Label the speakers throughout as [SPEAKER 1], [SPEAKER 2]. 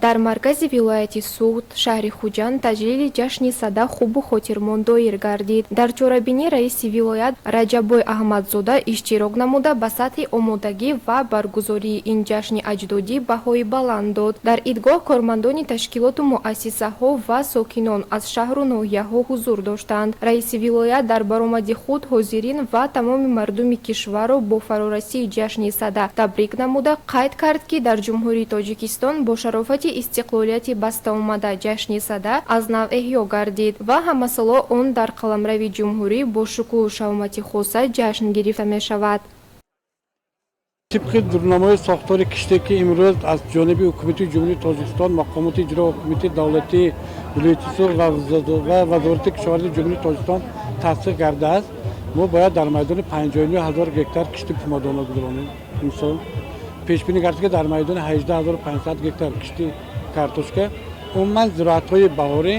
[SPEAKER 1] Дар маркази вилояти Суғд, шаҳри Хуҷанд, таҷлили ҷашни Сада хубу хотирмон доир гардид. Дар чорабинӣ раиси вилоят Раҷаббой Аҳмадзода иштирок намуда, ба сатҳи омодагӣ ва баргузории ин ҷашни аҷдодӣ баҳои баланд дод. Дар идгоҳ кормандони ташкилоту муассисаҳо ва сокинон аз шаҳру ноҳияҳо ҳузур доштанд. Раиси вилоят дар баромади худ ҳозирин ва тамоми мардуми кишварро бо фарорасии ҷашни Сада табрик намуда, қайд кард, ки дар Ҷумҳурии Тоҷикистон бо шарофати истиқлолияти бастаомада ҷашни Сада аз нав эҳё гардид ва ҳамасола он дар қаламрави ҷумҳурӣ бо шукӯҳу шаҳомати хоса ҷашн гирифта мешавад.
[SPEAKER 2] Тибқи дурнамои сохтори киште, ки имрӯз аз ҷониби Ҳукумати Ҷумҳурии Тоҷикистон, мақомоти иҷрои ҳокимияти давлатии вилояти Суғд ва Вазорати кишоварзии Ҷумҳурии Тоҷикистон тасдиқ гардааст, мо бояд дар майдони 59 000 гектар кишти пумадона гузаронем. Имсол пешбинӣ гардид, ки дар майдони 18 500 гектар кишти картошка, умуман зироатҳои баҳорӣ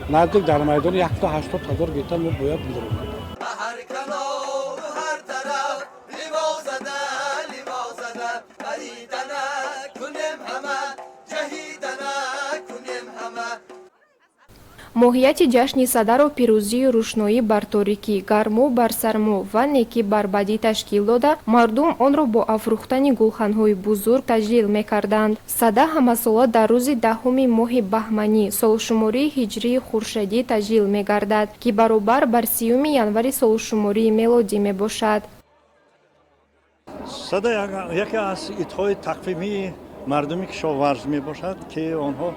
[SPEAKER 2] наздик дар майдони 180 000 гектар мо бояд гузаронем.
[SPEAKER 3] Ҳар канору ҳар тараф ливо зада, ливо зада, паридана кунем ҳама, ҷаҳидана кунем ҳама.
[SPEAKER 1] Моҳияти ҷашни Садаро пирӯзии рӯшноӣ бар торикӣ, гармо бар сармо ва некӣ бар бадӣ ташкил дода, мардум онро бо афрӯхтани гулханҳои бузург таҷлил мекарданд. Сада ҳамасола дар рӯзи 10-уми моҳи баҳманӣ солшумории ҳиҷрии хуршедӣ таҷлил мегардад, ки баробар бар 30-уми январи солшумории мелодӣ мебошад.
[SPEAKER 4] Сада яке аз идҳои тақвимии мардуми кишоварз мебошад, ки онҳо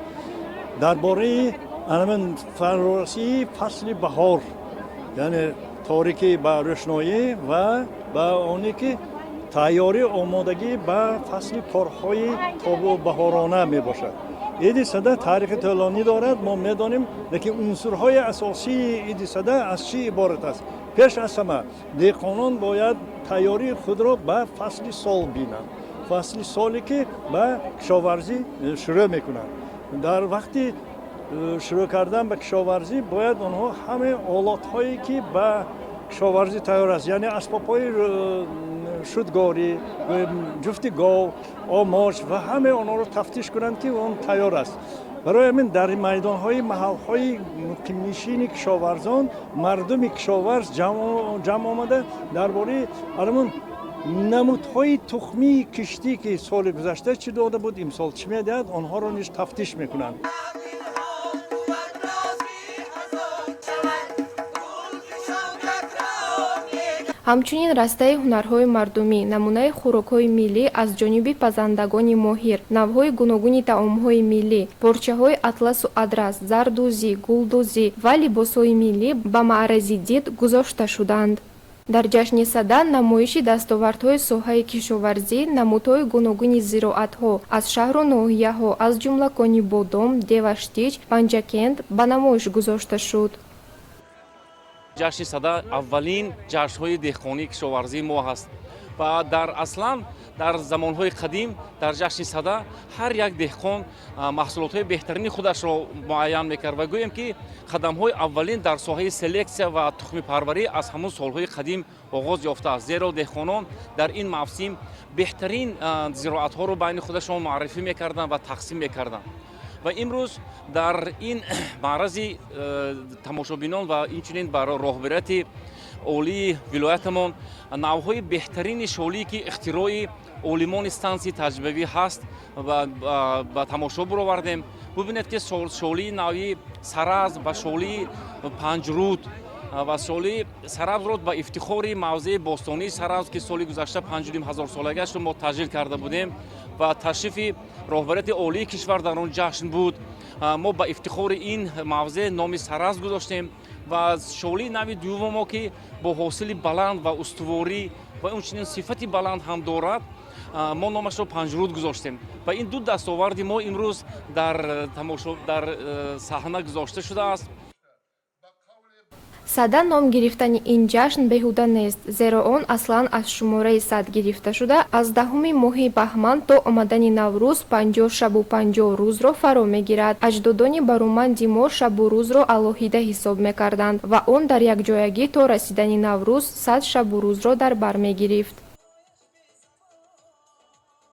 [SPEAKER 4] дар бораи анамин фарорасии фасли баҳор, яъне торикӣ ба рӯшноӣ ва ба оне ки тайёрӣ, омодагӣ ба фасли корҳои тобу баҳорона мебошад. Иди Сада таърихи тӯлонӣ дорад, мо медонем, лекин унсурҳои асосии иди Сада аз чӣ иборат аст? Пеш аз ҳама, деҳқонон бояд тайёрии худро ба фасли сол бинанд, фасли соле ки ба кишоварзӣ шурӯъ мекунанд. Дар вақти шурӯъ кардан ба кишоварзӣ бояд онҳо ҳамаи олотҳое, ки ба кишоварзӣ тайёр аст, яъне асбобҳои шудгорӣ, ҷуфти гов, омоч ва ҳамаи онҳоро тафтиш кунанд, ки он тайёр аст. Барои ҳамин дар майдонҳои маҳалҳои муқимнишини кишоварзон мардуми кишоварз ҷамъ омада, дар бораи анамун намудҳои тухмии киштӣ, ки соли гузашта чӣ дода буд, имсол чӣ медиҳад, онҳоро низ тафтиш мекунанд.
[SPEAKER 3] Рози ҳазор шавад гул шавкат.
[SPEAKER 1] Ҳамчунин растаи ҳунарҳои мардумӣ, намунаи хӯрокҳои миллӣ аз ҷониби пазандагони моҳир, навъҳои гуногуни таомҳои миллӣ, порчаҳои атласу адрас, зардӯзӣ, гулдӯзӣ ва либосҳои миллӣ ба маърази дид гузошта шуданд. Дар ҷашни Сада намоиши дастовардҳои соҳаи кишоварзӣ, намудҳои гуногуни зироатҳо аз шаҳру ноҳияҳо, аз ҷумла Конибодом, Деваштич, Панҷакент ба намоиш гузошта шуд.
[SPEAKER 5] Ҷашни Сада аввалин ҷашнҳои деҳқонии кишоварзии мо ҳаст ва дар аслан дар замонҳои қадим дар ҷашни Сада ҳар як деҳқон маҳсулотҳои беҳтарини худашро муайян мекард ва гӯем, ки қадамҳои аввалин дар соҳаи селексия ва тухмипарварӣ аз ҳамон солҳои қадим оғоз ёфтааст, зеро деҳқонон дар ин мавсим беҳтарин зироатҳоро байни худашон муаррифӣ мекарданд ва тақсим мекарданд. Ва имрӯз дар ин маърази тамошобинон ва инчунин бар роҳбарияти олии вилоятамон навъҳои беҳтарини шолие, ки ихтирои олимони стансияи таҷрибавӣ ҳаст, ба тамошо буровардем. Бубинед, ки шолии нави Саразм ва шолии Панҷруд ва шолии Саразмро ба ифтихори мавзеи бостонии Саразм, ки соли гузашта 5500-солагиашро мо таҷлил карда будем ва ташрифи роҳбарияти олии кишвар дар он ҷашн буд, мо ба ифтихори ин мавзеъ номи Саразм гузоштем. Ва шолии нави дуюмо, ки бо ҳосили баланд ва устуворӣ ва инчунин сифати баланд ҳам дорад, мо номашро Панҷруд гузоштем. Ва ин ду дастоварди мо имрӯз дар тамошо дар саҳна гузошта шудааст.
[SPEAKER 1] Сада ном гирифтани ин ҷашн беҳуда нест, зеро он аслан аз шумораи 100 гирифта шуда, аз 10-уми моҳи баҳман то омадани Наврӯз 50 шабу 50 рӯзро фаро мегирад. Аҷдодони бароманди мо шабу рӯзро алоҳида ҳисоб мекарданд ва он дар якҷоягӣ то расидани Наврӯз 100 шабу рӯзро дар бар мегирифт.